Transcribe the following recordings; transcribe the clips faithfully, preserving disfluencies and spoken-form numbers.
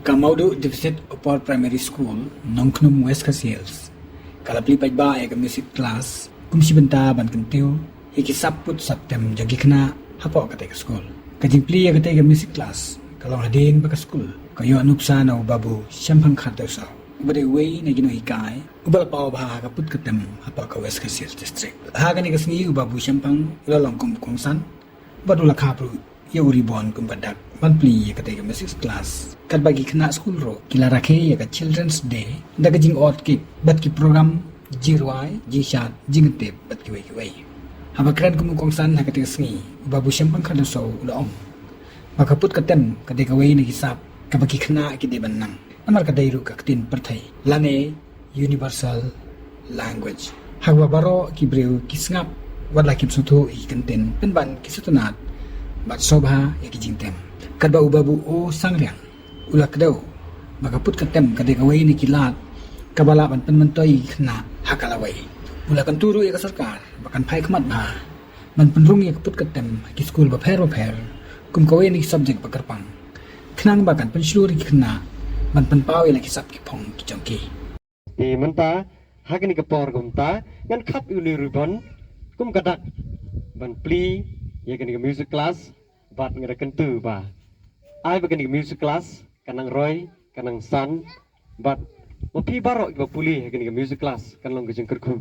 Ka Mawduh Deficit Upper Primary School, Nongkhnum, West Khasi Hills, ka la plie paidbah ïa ka music class kum shi bynta ban kyntiew ïa ki sap put sap tem jong ki khynnah hapoh katei ka skul. Ka jingplie ïa katei ka music class ka long hadien ba ka skul ka ïoh nuksa na u Babu Shemphang Khardew Saw, uba dei uwei na ki nonghikai uba la paw bha ha ka put ka tem hapoh ka West Khasi Hills District. Ha kane ka sngi u Babu Shemphang u la long kum u kongsan bad u la khap ruh ïa u ribbon kum ka dak ban plie ïa katei ka music class. Katba ki khynnah skul ruh ki la rakhe ïa ka Children's Day da ka jingod cake bad ki program jingrwai, jingshad, jingtip bad kiwei kiwei. Haba kren kum u kongsan ha katei ka sngi, u Babu Shemphang Khardew Saw u la ong ba ka put ka tem ka dei kawei na ki sap kaba ki khynnah ki dei ban nang, namar ka dei ruh ka ktien pyrthei lane universal language. Haba baroh ki briew ki sngap, wat la kim sngewthuh ïa ki kyntien, pynban ki sngewtynnat bad sngewbha ïa ki jingtem. Katba u Babu O Sangriang u la kdew ba ka put ka tem ka dei kawei na ki lad kaba lah ban pynmyntoi ïa ki khynnah ha ka lawei. U la kyntu ruh ïa ka sorkar ba kan phai khmat bha ban pynrung ïa ka put ka tem ha ki skul bapher bapher kum kawei na ki subject ba kyrpang, khnang ba kan pynshlur ïa ki khynnah ban pynpaw ïa la ki sap ki phong ki jong ki. Te mynta ha kane ka por kumta ngan khap ïa une u ribbon kum ka dak ban plie ïa kane ka music class, bad nga da kyntu ba ai ba kane ka music class kan nang roi, kan nang san, bad ma phi baroh kiba pule ha kane ka music class kan long ka jingkyrkhu.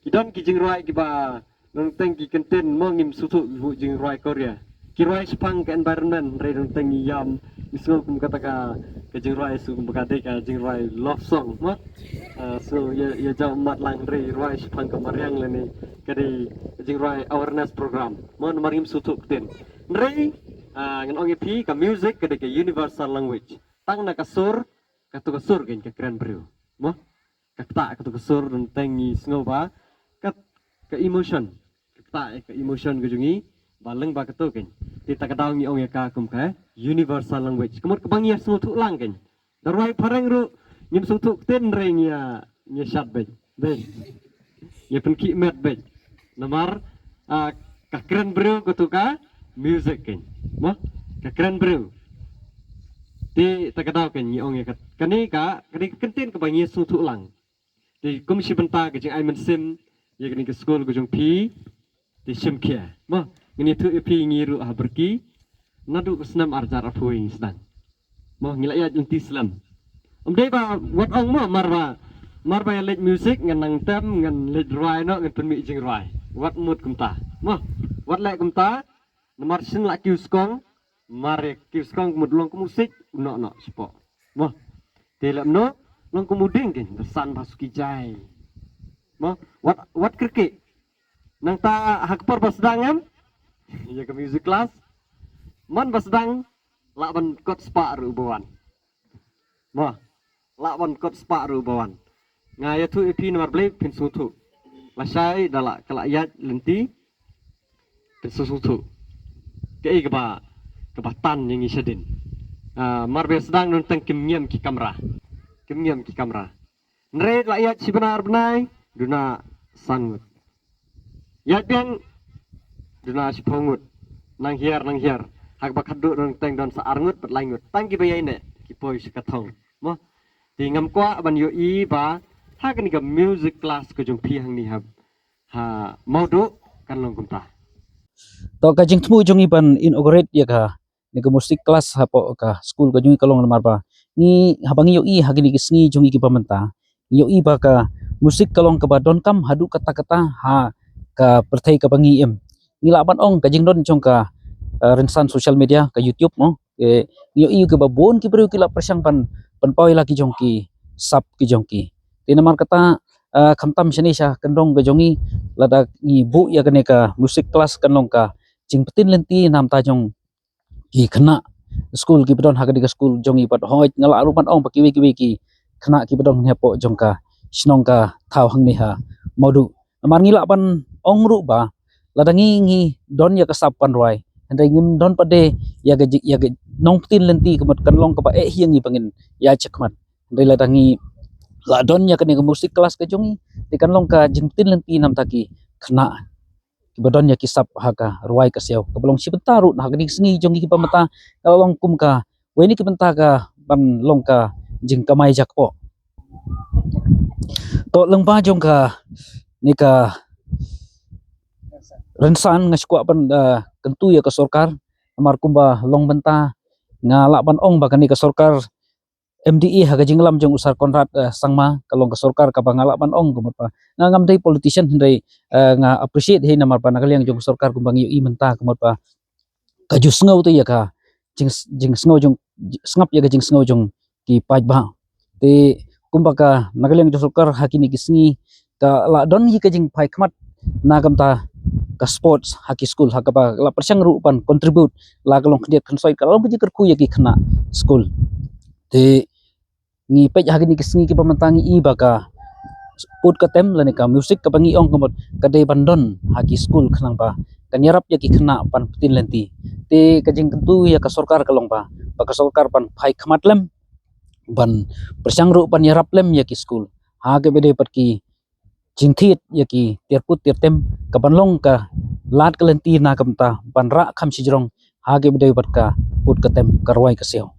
Ki don ki jingrwai kiba nangteng ki kyntien mo ngim sngewthuh ki jingrwai Korea. Ki rwai shaphang ka environment, hynrei nangteng ngi ïam, ngi sngew kum kata ka, ka jingrwai sngew kum ka dei ka jingrwai love song mo. Ah, so ïa, ïa jaw mat lang, hynrei rwai shaphang ka mariang lane ka dei ka jingrwai awareness program mo, namar ngim sngewthuh ktien. Hynrei, ah, ngan ong ïa phi, ka music ka dei ka universal language. Tang na ka sur, kato ka sur kein ka kren briew mo. Ka ktah kato ka sur, nangteng ngi sngew ba ka, ka emotion, ka ktah ka emotion ka jong ngi ba lyngba kato kein. Te ta ka daw ngi ong ïa ka kum ka universal language, ka mut kaba ngi ïa sngewthuh lang kein. Da rwai phareng ruh ngim sngewthuh ktien, hynrei ngi ïa, ngi ïa shad beit, beit, ngi ïa pynkhih met beit. Namar, ah, ka kren briew kato ka music kein mo, ka kren briew. Te ta ka daw kein ngi ong ïa ka, kane ka, kane ka kyntien kaba ngi ïa sngewthuh lang. Te kum shi bynta ka jingai mynsiem ïa kane ka skul ka jong phi, te shim khia mo. Ngan ïathuh ïa phi, ngi ruh ha Barki naduh ka snem ar hajar arphew ngi sdang mo, ngi la ïaid lynti slem. Ym dei ba wat ong mo, mar ba, mar ba ïa leit music ngan nang tem, ngan leit rwai noh, ngan pynmih jingrwai, wat mut kumta mo. Wat leh kumta. Namar shen la kiew skong, mar ïa kiew skong ka mut long kum u siej u noh noh shapoh mo. Te leh kumno, long kum u dieng kein, da san bha suki jai mo. Wat, wat kyrkieh. Nangta ha ka por ba sdang em ïa ka music class, man ba sdang lah ban kot spah ruh uba wan mo, lah ban kot spah ruh uba wan. Nga ïathuh ïa phi namar balei phin sngewthuh. Lashai da la ka la ïaid lynti phin sngewthuh kaei kaba, kaba tan ïa ngi shadien. Ah, mar ba sdang nangteng kim ngiam ki kamra, kim ngiam ki kamra. Hynrei la ïaid shi bnai ar bnai, duna san ngut. Ïaid biang, duna shiphew ngut. Nang hiar, nang hiar. Ak ba khatduh rong teng don sa arngut pat laingut. Tang ki ba ïai ne ki poi sha ka thong. Mo. Te ngam kwah ban ïohi ba ha kane ka music class ka jong phi hangne ha, ha Mawduh kan long kumta. To ka jingthmu jong i ban inaugurate ïa ka ne ka music class hapoh ka school ka jong i ka long namar ba ngi haba ngi ïohi ha kine ki sngi jong i ki ba mynta, ngi ïohi ba ka music ka long kaba donkam haduh katta katta ha ka pyrthei kaba ngi im. Ngi lah ban ong ka jingdon jong ka, eh, rynsan social media ka YouTube mo. Ngi ïohi kaba bun ki briew ki lah pyrshang ban, ban poi la ki jong ki sap ki jong ki. Te namar kata, eh, khamtam shane sha kyndong ka jong i lada ngi buh ïa kane ka music class kan long ka jingpyntip lynti namta jong ki khynnah skul ki ba don ha kane ka skul jong i bad hoi nga lah ruh ban ong ba kiwei kiwei ki khynnah ki ba don hapoh jong ka shnong ka thaw hangne ha Mawduh. Namar ngi lah ban ong ruh ba lada ngi ngi don ïa ka sap ban rwai hynrei ngim don pat de ïa ka jing ïa ka nongpyntip lynti ka mut kan long kaba eh hi ïa ngi ba ngin ïa chekhmat. Hynrei lada ngi lah don ïa kane ka music class ka jong i te kan long ka jingpyntip lynti namta ki khynnah ki ba don ïa ki sap ha ka rwai ka siaw kaba long shi bynta ruh ha kane ka sngi jong i ki ba mynta ka long kum ka wei ne ki bynta ka ban long ka jingkamai jakpoh. To lyngba jong ka ne ka rynsan nga shu kwah ban, eh, kyntu ïa ka sorkar namar kumba long bynta nga lah ban ong ba kane ka sorkar M D A ha ka jinglam jong u Sir Conrad, eh, Sangma ka long ka sorkar kaba nga lah ban ong ka mut ba nga ngam dei politician hynrei, eh, nga appreciate hi namar ba na ka liang jong ka sorkar kumba ngi ïohi mynta ka mut ba ka ju sngew te ïa ka jing, jingsngew jong, sngap ïa ka jingsngew jong ki paidbah. Te kumba ka na ka liang jong sorkar ha kine ki sngi ka lah don hi ka jingphai khmat na ka bynta ka sports ha ki skul ha kaba lah pyrshang ruh ban contribute la ka long khyndiat khynsoit ka long ka jingkyrkhu ïa ki khynnah skul. Te ngi peit ha kine ki sngi ki ba mynta ngi i ba ka put ka tem lane ka music kaba ngi ong ka mut ka dei ban don ha ki skul khnang ba kan ïarap ïa ki khynnah ban pyntip lynti. Te ka jingkyntu ïa ka sorkar ka long ba ba ka sorkar ban phai khmat lem ban pyrshang ruh ban ïarap lem ïa ki skul ha kaba dei pat ki jingthied ïa ki tiar put tiar tem ka ban long ka lad ka lynti na ka bynta ban rah kham shijrong ha kaba dei pat ka put ka tem ka rwai ka siaw.